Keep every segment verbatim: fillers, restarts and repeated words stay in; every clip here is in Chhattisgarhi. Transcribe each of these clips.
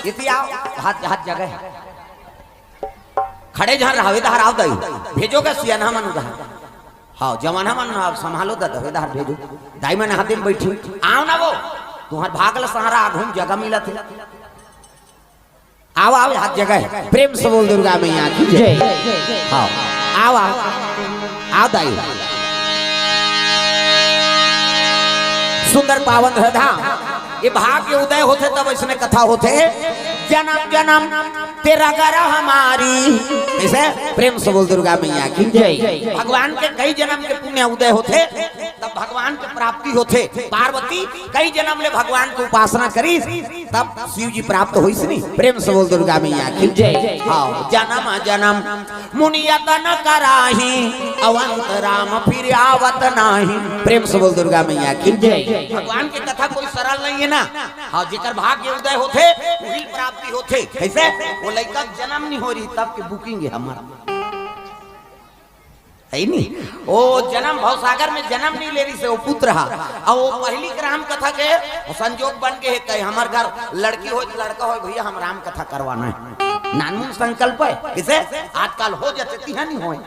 इति आओ, हाथ, हाथ जगह हे। खड़े झन रहा, इधर आओ दाई। भेजो गा सियान मन उधर। हाँ, जवान मन आप संभालो दादा, इधर भेजो। दाई मन हाथे में बैठी। आओ ना वो, तुम्हार भाग ल सहारा, आघू म जगह मिलत हे। आओ, आओ, हाथ जगह हे। प्रेम से बोल दुर्गा मैया की जय। हाँ, आओ, आओ, आओ दाई। सुंदर पावन हे धाम। ये भाग्य उदय होथे तब इसने कथा होथे। जन्म जन्म तेरा गर हमारी। कैसे? प्रेम से बोल दुर्गा मैया की जय। भगवान के कई जन्म के पुण्य उदय होथे, तब भगवान के प्राप्ति होथे। पार्वती कई जन्म ले भगवान के उपासना करिस, तब शिव जी प्राप्त होइस नी। प्रेम से बोल दुर्गा मैया की जय। हाँ, जन्म जन्म मुनि यतन कराही, अवंत राम फिर आवत नाही। प्रेम से बोल दुर्गा मैया की जय। भगवान के कथा कोई सरल नहीं है ना। हाँ, जेकर भाग्य उदय होथे, वही प्राप्ति होथे। कैसे? वो लइका के जन्म नहीं हो रही, तब के बुकिंग है हमारा। हे नी? ओ जन्म भवसागर में जन्म नहीं ले रही से, वो पुत्र हा। अब वो पहली के राम कथा के संजोग बन के हे, कहे, "हमार घर लड़की हो, लड़का हो, भैया, हम राम कथा करवाना है।" नानमुन संकल्प है, किसे? आजकल हो जाथे, तिहा नहीं होय।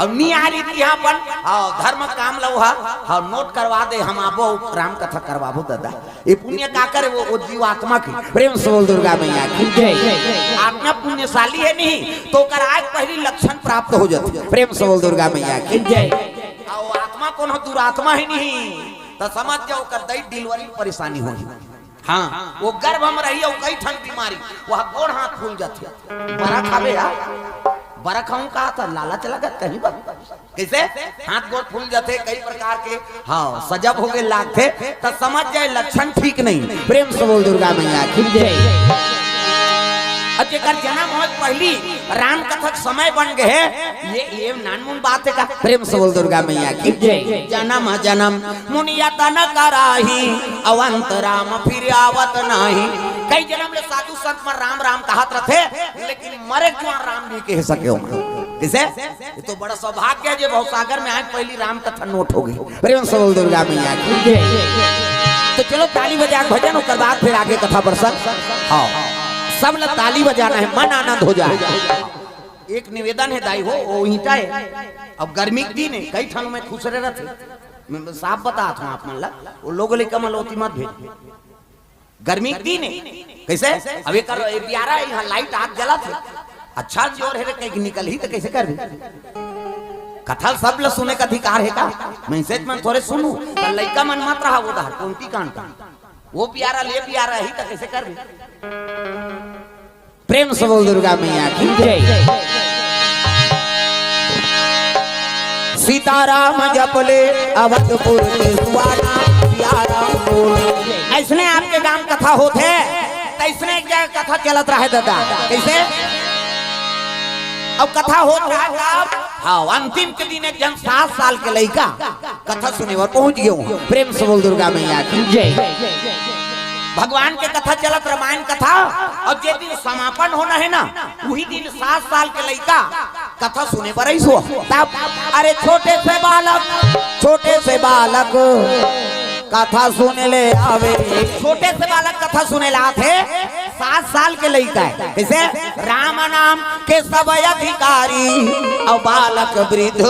अब नहीं आ रही तिहा अपन, हाँ, धर्म काम लव हा, हाँ, नोट करवा दे, हम आबो, राम कथा करवाबो दादा। ये पुण्य का करे वो, वो जीव आत्मा के। प्रेम से बोल दुर्गा मैया की जय। आत्मा पुण्यशाली है नहीं, तो ओकर आज पहली लक्षण प्राप्त हो जाथे। प्रेम से बोल दुर्गा मैया की जय। और आत्मा कोनो दुरात्मा ही नहीं, तो समझ जाओ, ओकर दई डिलीवरी में परेशानी होही। हाँ, वो गर्भ में रही और कई ठन बीमारी, वह गोड़ हाथ फूल जाथे। बरा खाबे हा, बरा खाऊं कहा था, लालच लगत कहीं बा। कैसे? हाथ गोड़ फूल जाथे, कई प्रकार के, हाँ, सजब हो गए लागथे, त समझ जाए लक्षण ठीक नहीं। प्रेम से बोल दुर्गा मैया की जय। अब जेकर जन्म होय पहली राम कथा के समय बन गए, ये, ये नानमुन बात है का? प्रेम से बोल दुर्गा मैया की जय। जन्म जन्म मुनि यतन कराही, अवंत राम फिर आवत नाही। कई जन्म ले साधु संत मन राम राम कहत रथे, लेकिन मरे जुआं राम नहीं कह सके हो। किसे? ये तो बड़ा सौभाग्य है, जे भवसागर में आज पहली राम कथा नोट हो गई। प्रेम से बोल दुर्गा मैया की जय। तो चलो ताली बजा के भजन, ओकर बाद फिर आगे कथा प्रसंग। हाँ, सब ला ताली बजाना है, मन आनंद हो जाए। एक निवेदन है दाई हो, वो ईंटा है, अब गर्मी के दिन है, कई ठन में खुसरे रथे। मैं साफ बतात हूँ आप मन ला, वो लोग ले कमल होती मत भेज। गर्मी के दिन है, कैसे? अब एकर, ए बियारा, यहाँ लाइट आग जलत है, अच्छा जोर है रे, कहीं निकल ही तो कैसे करबे? कथा सब ल सुने का अधिकार है का? मैसेज मन थोरे सुनू, त लइका मन मत रहा, वो दहा टोंटी कांड का। वो बियारा ले बियारा ही तो कैसे करबे? प्रेम से बोल दुर्गा मैया की जय। सीताराम जप ले अवधपुर के सुहाना, सिया राम बोले। ऐसने आपके गांव कथा होत है, तैसने एक जगह कथा चलत रहे दादा। कैसे? अब कथा होत रहा तब, हाँ, अंतिम के दिन एक जन सात साल के लइका कथा सुने बर पहुंच गयो। प्रेम से बोल दुर्गा मैया की जय। भगवान के कथा चलत, रामायण कथा, और जे दिन समापन होना है ना, वही दिन सात साल के लइका कथा सुने बर आइस हो। तब, अरे छोटे से बालक, छोटे से बालक कथा सुने ले आवे। छोटे से बालक कथा सुने ला आथे, सात साल के लइका है। कैसे? राम नाम के सब अधिकारी, और बालक वृद्ध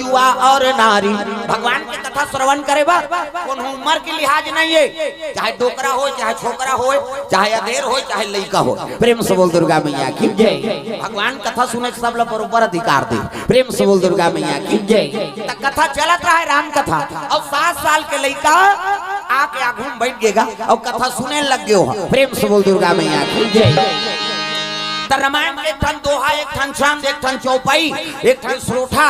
युवा और नारी। भगवान के कथा श्रवण करे बर कोनो उम्र के लिहाज नहीं है, चाहे डोकरा होय, चाहे छोकरा होय, चाहे अधेर होय, चाहे लइका होय। प्रेम से बोल दुर्गा मैया की जय। भगवान कथा सुने के सब ला बरोबर अधिकार दे। प्रेम से बोल दुर्गा मैया की जय। त कथा चलत रहा है राम कथा, और सात साल के लइका आके आगू में बैठ गेगा और कथा सुने लग गयो हो। प्रेम से बोल दुर्गा मैया की जय। त रामायण में एक ठन दोहा, एक ठन छंद, एक ठन चौपाई, एक ठन श्लोठा,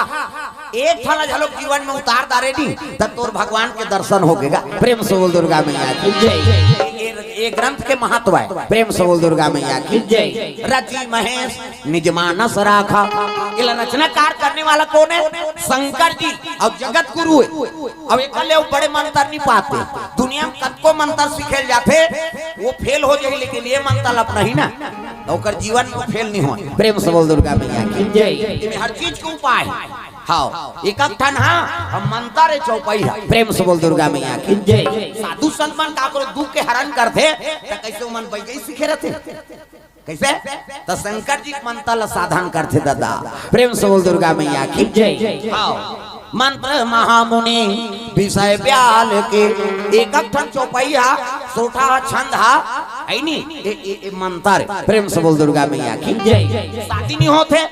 एक ठन झलक जीवन में उतार डारे नी, त तोर भगवान के दर्शन हो गेगा। प्रेम से बोल दुर्गा मैया की जय। ये, ये ग्रंथ के महत्व है। प्रेम से बोल दुर्गा मैया की जय। रचि महेश निज मानस राखा। इला रचनाकार करने वाला कौन है? शंकर जी। और जगत गुरु है। अब एक ले बड़े मंत्र नहीं पाते। दुनिया में कतको मंत्र सीखे जाते, वो फेल हो जाए, लेकिन ये मंत्र अपना ही ना, तो ओकर जीवन में फेल नहीं हो। प्रेम से बोल दुर्गा मैया की जय। इमे हर चीज के उपाय है। हाव, एक एक ठन हा, हम मंतर ए चौपाई हा। प्रेम से बोल दुर्गा मैया की जय। साधु संत मन काकरो दुख के हरण करथे, त कइसे ओमन बइगई सीखे रथे? कइसे? त शंकर जी के मंतर ल साधन करथे दादा। प्रेम से बोल दुर्गा मैया की जय। हाव, मंत्र महामुनि विषय ब्याल के, एक एक ठन चौपाई हा, सोरठा हा, छंद हा, अइनी, ए, ए, ए मंतर। प्रेम से बोल दुर्गा मैया की जय। शादी नहीं होथे,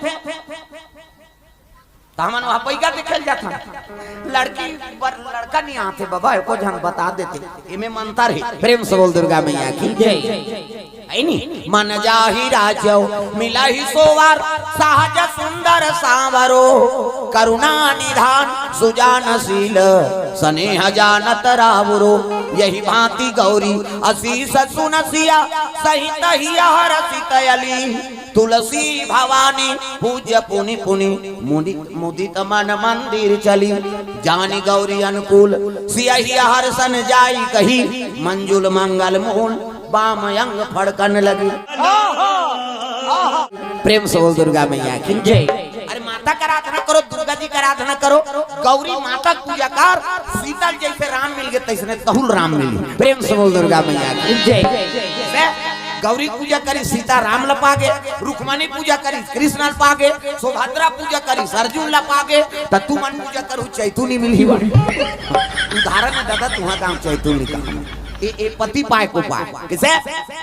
त हमन वहाँ बइगा देखे ल जाथन। लड़की बर लड़का नहीं आथे बाबा, एको झन बता देते। एमे मंतर हे। प्रेम से बोल दुर्गा मैया की जय। अइनी, मन जाहि राजउ मिलहि सोवर, सहज सुंदर सांवरो। करुणा निधान सुजान शील, स्नेह जानत रावरो। यही भांति गौरी असीस सुनसिया, सहित हिय हरषित अली। तुलसी भवानी पूज्य पुनि पुनि, मुदि-, मुदित मन मंदिर चली। जानि गौरी अनुकूल सियहिया हरषन जाई कही, मंजुल मंगल मूल बाम अंग फड़कन लगी। प्रेम से बोल दुर्गा मैया की जय। अरे माता का आराधना करो, दुर्गा जी का आराधना करो, गौरी माता के पूजा कर। सीता ल जइसे राम मिल गे तइसने तहूँ ल राम मिली। प्रेम से बोल दुर्गा मैया की जय। से गौरी पूजा करी, सीता राम ल पागे, रुक्मणी पूजा करी, कृष्ण ल पागे, सुभद्रा पूजा करी, अर्जुन ल पागे, त तुमन पूजा करू चैतुनी मिलही बा। उदाहरण हे दादा, तुँहर गाँव चैतुनी का। ए, ए पति पाए को पाए। कइसे?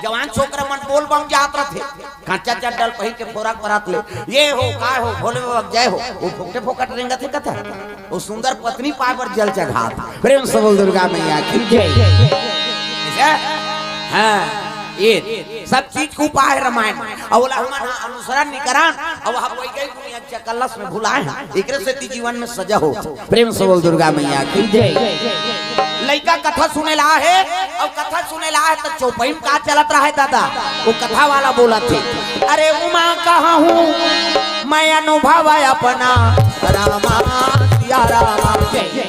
जवान छोकरा मन बोल बम जात रथे। कांचा चड्डा ल पहिर के फोरक बरात ले, ये हो, काय हो, भोले बाबा के जय हो। ओ फोकटे फोकट रेंगत हे कथा। ओ सुंदर पत्नी पाए बर जल चढ़ात। प्रेम से बोल दुर्गा मैया की जय। कइसे? हाँ, ये सब चीज के उपाय हे रामायण म। अउ ओला हमन अनुसरण नइ करन, अउ वहाँ कोई गई दुनिया चकल्लस में भुलाए हे। एकरे सेती जीवन में सजा हो। प्रेम से बोल दुर्गा मैया की जय। लइका कथा सुने ला हे, अउ कथा सुने ला हे त चौपाई म का चलत रहे दादा? ओ कथा वाला बोलत हे, अरे उमा कहूँ मैं अनुभव अपना, रामा सिया रामा।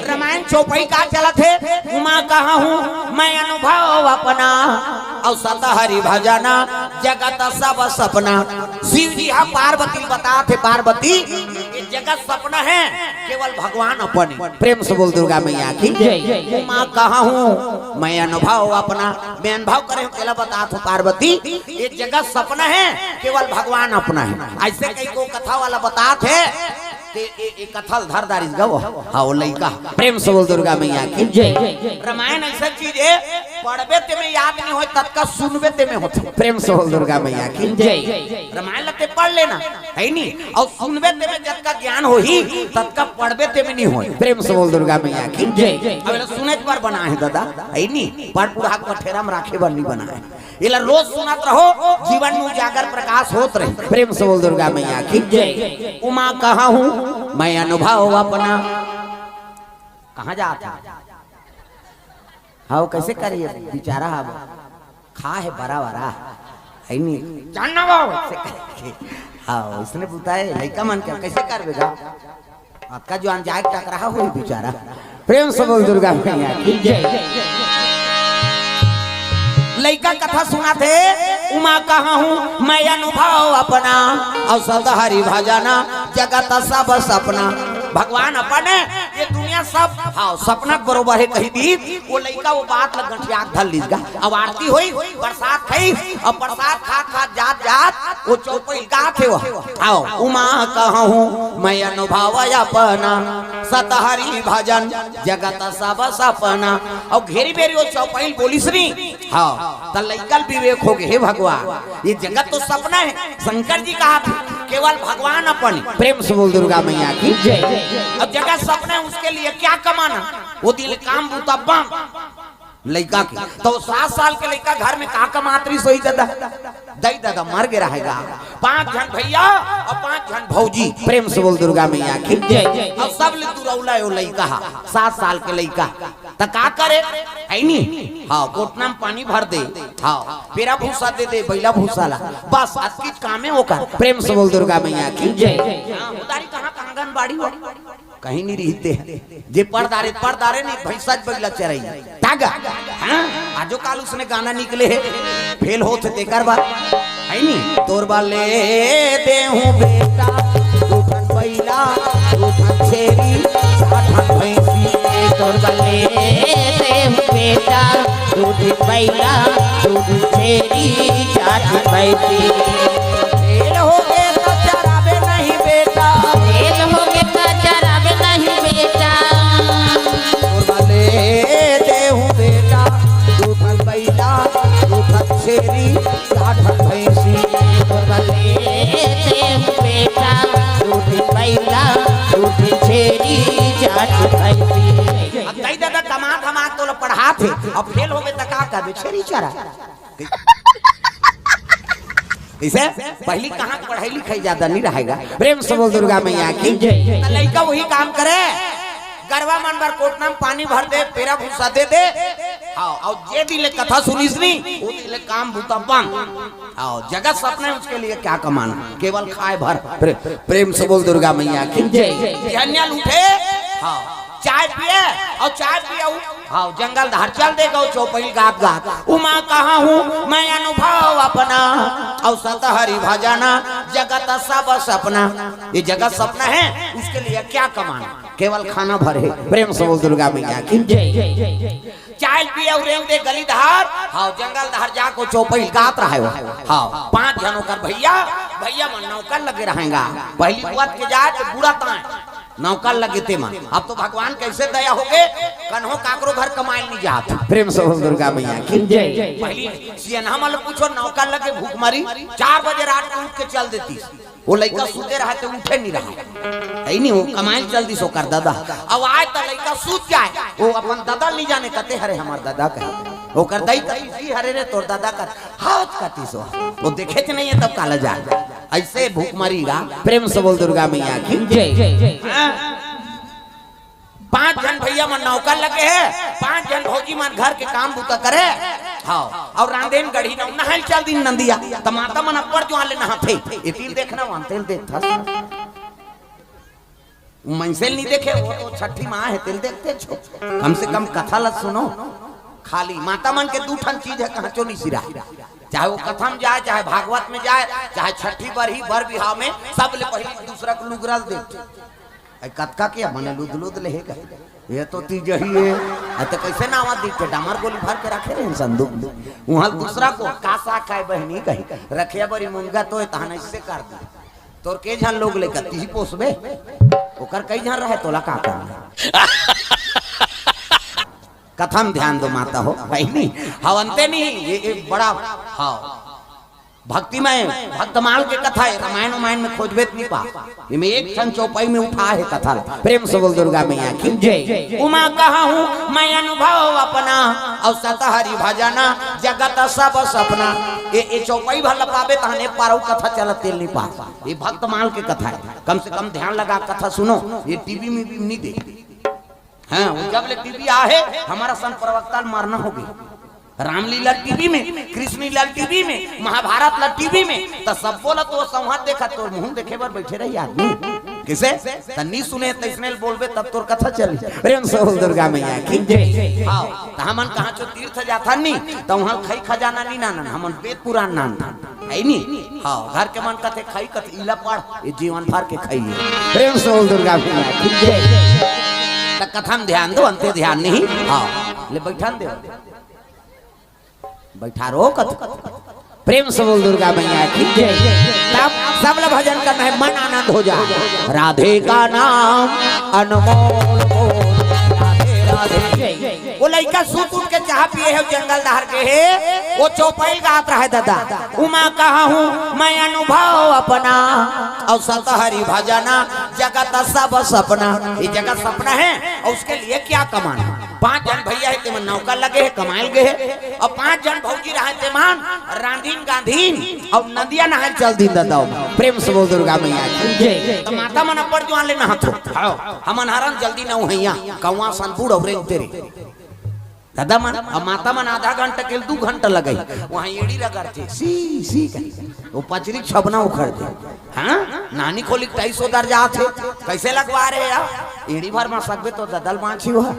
रामायण चौपाई का चलत हे? उमा कहूँ मैं अनुभव अपना, अउ सत हरि भजना जगत सब सपना। शिव जी हा पार्वती ल बतात हे, पार्वती, ये जगत सपना हे, केवल भगवान अपन हे। प्रेम से बोल दुर्गा मैया की जय। उमा कहूँ मैं अनुभव अपना, मैं अनुभव करे हँव, तेला बतात हँव पार्वती, ये जगत सपना हे, केवल भगवान अपना हे। अइसे कहि के ओ कथा वाला बतात हे, ते ए, ए कथा ल धर डारिस गा ओ, हाँ, ओ लइका। प्रेम से बोल दुर्गा मैया की जय। रामायण अइसन चीज हे, पढ़बे तेमे याद नइ होय, ततका सुनबे तेमे होथे। प्रेम से बोल दुर्गा मैया की जय। रामायण ल ते पढ़ लेना, हे नी? अउ सुनबे तेमे जतका ज्ञान होही, ततका पढ़बे तेमे नइ होय। प्रेम से बोल दुर्गा मैया की जय। अब एला सुने बर बनाए हे दादा, हे नी? पढ़ पुढ़ा के बठेरा म राखे बर नइ बनाए हे। एला रोज सुनत रहो, जीवन में उजागर प्रकाश होत रही। प्रेम से बोल दुर्गा मैया की जय। उमा कहूँ मैं अनुभव अपना। कहाँ जात हे? हाँ, कइसे करिए बिचारा? अब खा हे बरा बरा, हे नी? जानना बाबू, कइसे करिए? हाँ, अइसने बुता हे, लइका मन के कइसे करबे गा? अतका जुआन जाए के टकराहा होही बिचारा। प्रेम से बोल दुर्गा मैया की जय। लइका कथा सुनत हे, उमा कहूँ मैं अनुभव अपना, अउ सत हरि भजना जगत सब सपना। भगवान अपन हे, ये दुनिया सब, हाँ, सपना के बरोबर हे कहि दिस। ओ लइका ओ बात ल गठिया के धर लिस गा। अब आरती होइस, प्रसाद खाइस, अउ प्रसाद खात खात जात जात ओ चौपाई गात हे ओ। आओ, उमा कहूँ मैं अनुभव अपना, सत हरि भजन जगत सब सपना। अउ घेरी बेरी ओ चौपाई ल बोलिस नी, हाँ, त लइका ल विवेक होगे, हे भगवान, ये जगत तो सपना हे, शंकर जी कहत हे, केवल भगवान अपन। प्रेम से बोल दुर्गा मैया की जय। अब जगत सपना है, उसके लिए क्या कमाना? ओ दिन काम बूता बंद। लइका के, त ओ सात साल के लइका घर में का कमात रहिस होही दादा? दाई ददा मर गे रहे गा। पांच झन भइया अउ पांच झन भौजी। प्रेम से बोल दुर्गा मैया की जय। अउ सब ले दुरौला हे ओ लइका हा, सात साल के लइका। त का करे? हे नी? हाँ, कोटना म पानी भर दे। हाँ, पेरा भूसा दे दे, बइला भूसा ला। बस अतकिच काम हे ओकर। प्रेम से बोल दुर्गा मैया की जय। हाँ, उधारी कहाँ का आंगनबाड़ी हो? कहीं नइ रहिथे। जे पढ़ डारे, पढ़ डारे नहीं, भैंसा बइला चराई। तागा, हाँ? आजो काल उसने गाना निकले हे, फेल होत हे तेकर बर। हे नी? तोर बर ले दे हूँ बेटा, दू ठन बइला, दू ठन छे साठ भैंसी। तोर बले देहूं बेटा, दू ठिन बइला, दू ठिन छेरी, चार ठिन भैंसी। फेल होगे त चराबे नहीं बेटा। फेल होगे त चराबे नहीं बेटा। तोर बले देहूं बेटा, दू ठन बइला, दू ठन छेरी, चार ठन भैंसी। तोर बले देहूं बेटा, दू ठिन बइला, दू ठिन छेरी, चार ठिन भैंसी। अब कही ददा कमा धमा तोला पढ़ात हे, अब फेल होबे त का करबे? छेरी चरा। इसे पहली कहाँ पढ़ाई लिखाई ज्यादा नहीं रहेगा। प्रेम से बोल दुर्गा मैया की। जय। त लइका वही काम करे, गरवा मन बर कोटना में पानी भर दे, पेरा भूसा दे दे। हाँ, अउ जे दिन ले कथा सुनिस नी, वो दिन ले काम बूता बंद। हाँ, जगत सपना है, उसके लिए क्या कमाना, केवल खाए भर। प्रे-, प्रेम से बोल दुर्गा मैया की। जय। बिहनिया ल उठे, हाँ, चाय पिए, अउ चाय पिए, उ, हाँ, जंगल धार चल दे गो चौपई गात गात। उमा कहा हूँ मैं अनुभव अपना, अउ सतहरि भजना, जगत सब सपना। ये जगत सपना है, उसके लिए क्या कमाना, केवल खाना भर है। प्रेम से बोल दुर्गा मैया की। जय। चाय पिए, उ रेंग दे गली धार, हाँ, जंगल धार जाको चौपई गात रहे हो। हाँ, पांच झन ओकर भैया, भैया मन नौकर लगे रहेगा। पहली बुआत के जाए त बूढ़ा ताए नौकर लगे ते मन। अब तो भगवान कैसे दया होगे, कन्हो काकरो घर कमाए नहीं जात। प्रेम से बोल दुर्गा मैया की। जय। पहली सियनहा मन ल पूछो, नौकर लगे भूख मरी, चार बजे रात को उठ के चल देती। वो लइका सुते रहा त उठे नहीं रहा, है नहीं, वो कमाए ल चल दिस ओकर ददा। अब आए त लइका सुत जाए, वो अपन ददा ल नहीं जाने, कते हरे हमर ददा कहे। ओकर दई कतिस, "ई हरे रे तोर ददा," कथे। "हाँ," कतिस। वो देखे च नहीं है तब काला जाए। ऐसे भूख मरी गा। प्रेम से बोल दुर्गा मैया की। जय। हाँ? पांच झन भैया मन नौकर लगे है, पांच झन भौजी मन घर के काम बूता करे। हाँ, अउ रांधे म गढ़ी नौ नहाए ल चल दिन नंदिया, त माता मन अब्बड़ जुआर ले नहाथे। ए तिल देखना, वहां तिल देखथस। मनसे ल नहीं देखे, वो तो छठी माँ है, तिल देखते छो। कम से कम कथा ल सुनो। खाली माता मन के दू ठन चीज है, कहांचो नहीं सिरा। चाहे वो कथा में जाए, चाहे भागवत में जाए, चाहे छठी बरही बर बिहाव में, सब ले पहली दूसरा के लुगरा ल देख। अई कतका के मने लुद लुद ले हे कहे। ये तो तीजही है। अई तो कैसे नावा दीथे, डामर गोली भर के रखे रहे संदूक। वहां दूसरा को का साग खाए बहनी कही, रखिया बरी मुनगा तो तहन इससे कर दी। तोर के झन लोग लेकर तीही पोसबे, ओकर कई झन रहे, तोला का करना। कथा म ध्यान दो माता हो, है नहीं? हवंते नहीं, ये, ये बड़ा, हाँ। भक्तिमय, भक्तमाल के कथा है, रामायण उमायण में खोजबे त नहीं पा। इमे एक ठन चौपाई में उठा है कथा ला। प्रेम से बोल दुर्गा मैया की। जय। उमा कहा हूँ मैं अनुभव अपना, अउ सतहरि भजना जगत सब सपना। ये, ये चौपाई भर ल पाबे तहने पारऊ कथा चलत तेल नहीं पा। ये भक्तमाल के कथा है, कम से कम ध्यान लगा कथा सुनो। ये टीवी में भी नहीं दे। हाँ, वो जब ले टीवी आहे, हमर सन प्रवक्ता ल मरना होगे। रामलीला टीवी में, कृष्णलीला टीवी में, महाभारत ला टीवी में, त सबो ला तो संवाद देखा, तोर मुंह देखे बर बैठे रही आदमी। किसे? त नी सुने, तइसने ल बोलबे, तब तोर कथा चली। प्रेम से बोल दुर्गा मैया की। जय। हाँ, त हमन कहाँ चो तीर्थ जाथन नी, त वहाँ खई खजाना नी नानन, हमन वेद पुराण नानथन। है नी? हाँ, घर के मन कथे खाई, कथे इला पढ़, ये जीवन भर के खाई है। प्रेम से बोल दुर्गा मैया की जय। त कथा म ध्यान दो, अंते ध्यान नहीं। हाँ, ले बैठन दे। बैठा रो कथ। प्रेम से बोल दुर्गा मैया की जय। तब सब ल भजन करना है, मन आनंद हो जा। राधे का नाम अनमोल बोल, राधे राधे। वो लइका सूत उठ के चाह पिए हे, जंगल डहर गे हे, वो चौपाई गात रहे दादा। उमा कहा हूँ मैं अनुभव अपना, अउ सतहरि भजना जगत सब सपना। ये जगत सपना है, अउ उसके लिए क्या कमाना? पांच झन भैया हे, तेमन नौकर लगे हे, कमाए ल गे हे, अउ पांच झन भौजी रहे, तेमन रांधीन गांधीन अउ नदिया नहाए ल चल दीन दादा। प्रेम से बोल दुर्गा मैया की जय। त माता मन अब्बड़ जुआर ले नहाथो। हाँ, हमन हरन जल्दी नहउहइया, कौआ सन बूढ़ अउ रेंगते रे। दादा मन, अब माता मन आधा घंटा के दू घंटा लगई, वहाँ एड़ी रगड़थे, सी, सी कही। वो पचरी छबना उखड़ दे। हाँ? नानी खोली ढाई सौ दर जात हे, कैसे लगवा रहे यार? एड़ी भर मा सकबे तो ददल बाँची हुआ।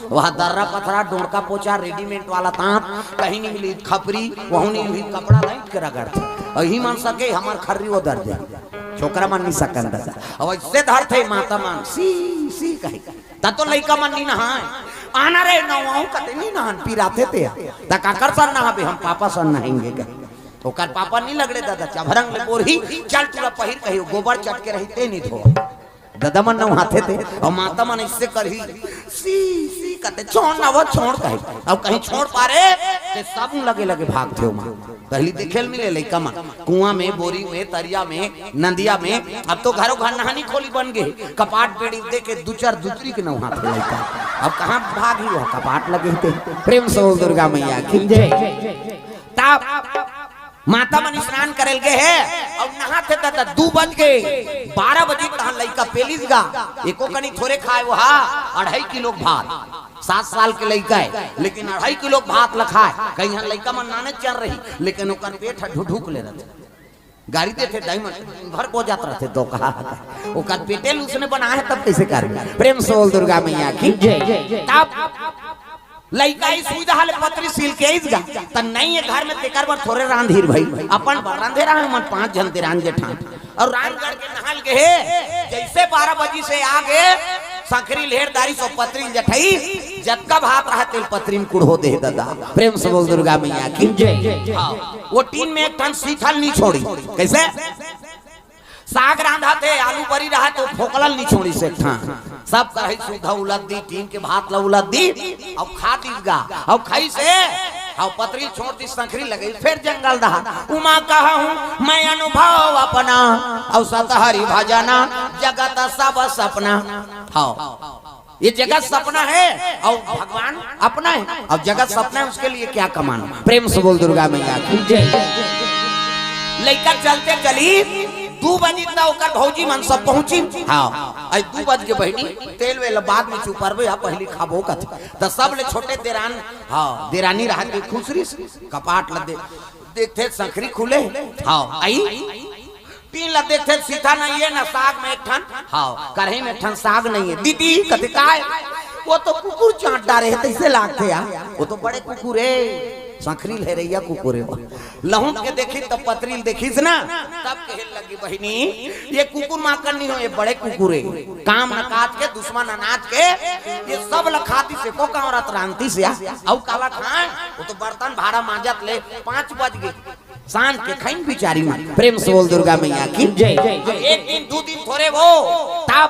वहाँ दर्रा पथरा, डोड़का पोचा, रेडीमेड वाला तांत, कहीं नहीं मिली खपरी, वहू नहीं मिली कपड़ा, लाइट के रगड़थे। अही मन सके, हमर खर्री वो दर दे। छोकरा मन नहीं सकन ददा। अब ऐसे धरथे माता मन, "सी, सी" कहे। त तो लइका मन नहीं नहाय। "आना रे, नहाऊं" कथे, "नहीं नहान, पिराथे ते।" त काकर सन नहाबे, "हम पापा सन नहाएंगे" कहे। ओकर पापा नहीं लगड़े ददा, चभरंग ले बोरही, "चल टूरा पहिर" कही, गोबर चटके रही ते नहीं धो। ददा मन नहाथे ते, अउ माता मन ऐसे करही, "सी, सी" कथे, "छोड़ ना वो, छोड़" कहे। अब कहीं छोड़ पारे, ते सब लगे लगे भागथे ओमा। पहली देखेल मिले लइका मन, कुआं में, बोरी में, तरिया में, नदिया में। अब तो घरों घर नहानी खोली बन गे, कपाट बेड़ी दे के दू चार दूसरी के नहाथे लइका। अब कहाँ भागही, वो कपाट लगे हे ते। प्रेम से बोल दुर्गा मैया की जय। तब माता मन स्नान करे ल गे हे, अउ नहाथे त, त दू बज गे, बारह बजे तहां लइका पेलिस गा, एको कनी थोरे खाय, वो हा अढ़ाई किलो भात, सात साल के लइका हे, लेकिन अढ़ाई किलो भात ल खाय। कहीं लइका मन नाने चर रही, लेकिन ओकर पेट ह ढुढुक ले रथे। गारी देथे, "दाई मन, दिन भर बोजत रथे तो कहा।" ओकर पेटे ल उसने बनाए हे, तब कैसे कर? प्रेम से बोल दुर्गा मैया की जय। तब लइका ई सुविधा ले पतरी सिल के आइस गा, त नहीं ये घर में, तेकर बर थोरे रांधीर भाई, अपन बर रांधे रहे मन पांच झन देरान जेठान, अउ रांध गढ़ के नहा ल गे हे। जैसे बारह बजी से आ गे, संखरी लेहर दारी सो पतरी ल जठई, जतका भात रहा तेल पतरी म कुढ़ो दे ददा। प्रेम से बोल दुर्गा मैया की जय। हाँ, वो टीन में एक ठन सीथल नहीं छोड़ी। कैसे? साग रांधा थे, आलू बरी रहा तो फोकलल नहीं छोड़ी से ठा। सब करही सुधा उलद दी, टीन के भात ला उलद दी, अउ खा दीस गा, अउ खाई से, अउ पतरी छोड़ दी, संखरी लगई, फिर जंगल दहा। उमा कहा हूँ मैं अनुभव अपना, अउ सतहरी भजना, जगत सब सपना। हाँ। ये जगत सपना है अउ भगवान अपना है, अउ जगत सपना है, उसके लिए क्या कमाना? प्रेम से बोल दुर्गा मैया की जय। लइका चलते चली, दू बजी त ओकर भौजी मन सब पहुंची। हाँ, अइ दू बज के बहिनी, तेल वेल बाद में चुपरबे, या पहली खाबो कथे। त सब ले छोटे देरान, हाँ, देरानी रहा के खुसरी कपाट ल दे, देखथे संखरी खुले। हाँ, आई टीन ला देखथे, सीथा नहीं है, ना साग में एक ठन, हाँ, करही में एक ठन साग नहीं है। दीदी, कथे, "काय?" "वो तो कुकुर चाट डारे हे, तैसे लागथे यार, वो तो बड़े कुकुर हे, संखरी लहरैया कुकुर हे।" लहुट के देखी, तब पतरी ल देखिस ना, तब कहे लगी, "बहिनी, ये कुकुर माकड़ नहीं हो, ये बड़े कुकुर हे। काम न काज के, दुश्मन अनाज के, ये सब ल खातिस, एको कांवरा त रांधतिस या, अउ काला खाए, वो तो बर्तन भाड़ा मांजत ले पाँच बज गे।" शांत के खइन बिचारी मन। प्रेम से बोल दुर्गा मैया की जय। अब एक दिन, दू दिन थोरे वो, तब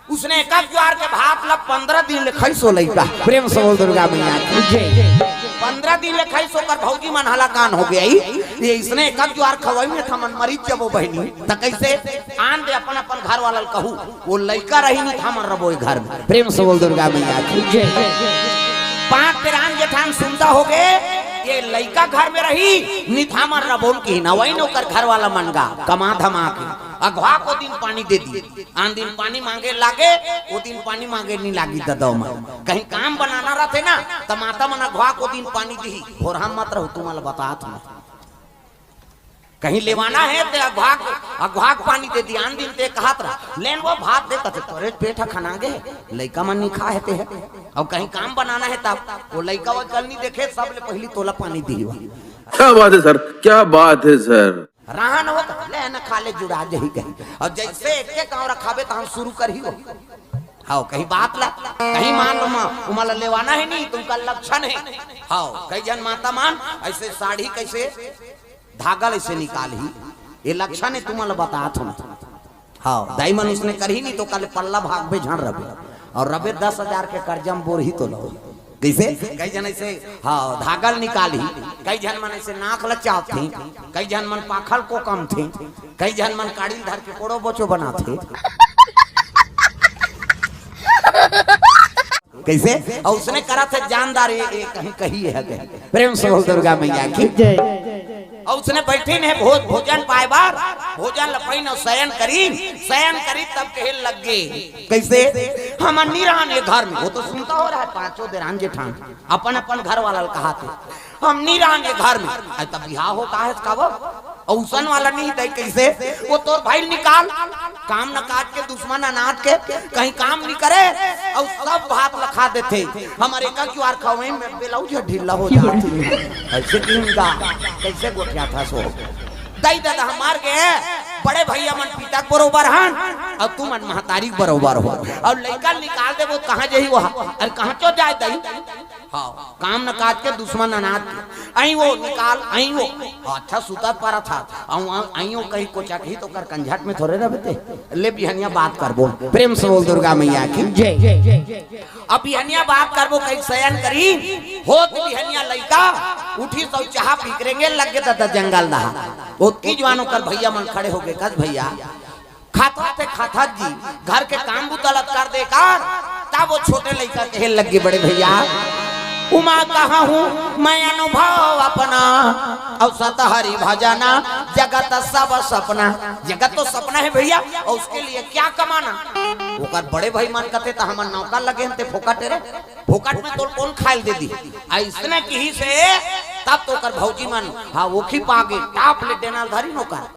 उसने एक जुआर के भात ला पंद्रह दिन ले खइस ओ लइका। प्रेम से बोल दुर्गा मैया की जय। पंद्रह दिन ले खइस, ओकर भौजी मन हलाकान हो गे, "ये इसने एक जुआर खवई में त हमन मरीच जबो बहिनी।" त कैसे? आन दे, अपन अपन घर वाला ल कहू, वो लइका रही नहीं त हमन रबो ए घर में। प्रेम से बोल दुर्गा मैया की जय। पांच देरान जेठान सुनता हो गे, ये लइका घर में रही, निथामर रबोन की ना, वही नौकर घर वाला मन गा, कमा धमा के, अघवा को दिन पानी दे दी, आन दिन पानी मांगे लागे, वो दिन पानी मांगे नहीं लागी ददौ मन। कहीं काम बनाना रहते ना, त माता मन अघवा को दिन पानी दी, भोरहा मत रहो, तुम्हारा बतात मैं। कहीं लेवाना हे ते अघवा, अघवा के पानी दे दी, आन दिन ते कहत रहा, "लेन वो भात दे," कथे, "तोरे पेट ह खना गे, लइका मन नी खा हे ते हे।" अउ कहीं काम बनाना हे तब, वो लइका वो कल नी देखे, सब ले पहली तोला पानी दी हुआ। क्या बात है सर, क्या बात है सर। रहन हो त ले न खा ले जुड़ा जही कहीं। अउ जैसे एक के गाँव रखाबे त हम शुरू करही हो। हाँ, कहीं बात ला, कहीं मान लो माँ, उमला लेवाना हे नहीं, तुमका लक्षण हे। हाँ, कई झन माता मन ऐसे साड़ी कैसे धागा ले से निकालही, ये लक्षण हे, तुमन ल बतात हूँ। हाँ, दाई मन उसने करही नहीं तो काले पल्ला भागबे झन रबे, अउ रबे दस हजार के कर्जा म बोरही तो लो। कैसे? कई झन ऐसे, हाँ, धागा ल निकालही, कई झन मन ऐसे नाक ल चापथे, कई झन मन पाखल को कमथे, कई झन मन काड़ी ल धर के कोड़ो बोचो बनाथे। कैसे? अउ उसने करत हे जानदार, ये, ये कहीं कही है कहीं। प्रेम से बोल दुर्गा मैया की जय। अउ उसने बैठे ने भोज, भोजन पाए बार, भोजन ल पइन अउ शयन करी, शयन करी तब कहे लग गे। कैसे? "हम नी रहन ये घर में।" वो तो सुनता हो रहा है, पांचों देरान जेठान अपन अपन घर वाला ल कहाथे, "हम नी रहन ये घर में।" अरे तब बिहाव हो काहे से काबो? अउसन वाला नहीं दे कैसे? वो तोर भाई निकाल, काम न काज के, दुश्मन अनाज के, कहीं काम नहीं करे, अउ सब भात ल खा देथे। हमर एक जुआर खवई में ब्लाउज ढीला हो जात हे। ऐसे किंगा, कैसे गोठियाथा सो? दाई ददा हमार के बड़े भैया मन पिता के बरोबर हन, अउ तुमन महतारी के बरोबर हो। अउ लइका निकाल देबो, कहाँ जाही वो? अरे कहाँ चो जाय दई? हाँ, काम न काज के, दुश्मन अनाज के। अई वो निकाल, अई वो। अच्छा, सुतत परत हा। अउ अई वो कहीं कोचकही त ओकर कंझट में थोरे रहबे ते। ले बिहनिया बात करबो। प्रेम से बोल दुर्गा मैया की। जय। अब बिहनिया बात करबो, कहीं सयन करी। होत बिहनिया लइका उठी त चाहा पी के रेंगे लग गे त जंगल दहा। ओतकी जुवार ओकर भैया मन खड़े होगे, कस भैया, खाथस ते खाथस जी, घर के काम बुता ल कर दे कर। तब वो छोटे लइका कहे लग गे, बड़े भैया, उमा कहा हूँ मैं अनुभव अपना, अउ सत हरि भजना जगत सब सपना। जगत तो सपना है भैया, अउ उसके लिए क्या कमाना? ओकर बड़े भाई मन कथे, त हमन नौकर लगे हन ते फोकट रे, फोकट में तोल कौन खायल दे दी? अइसने किहिसे तब तो ओकर भौजी मन, हाँ, ओखी पागे टाप ले डेना ल धरी नौकर।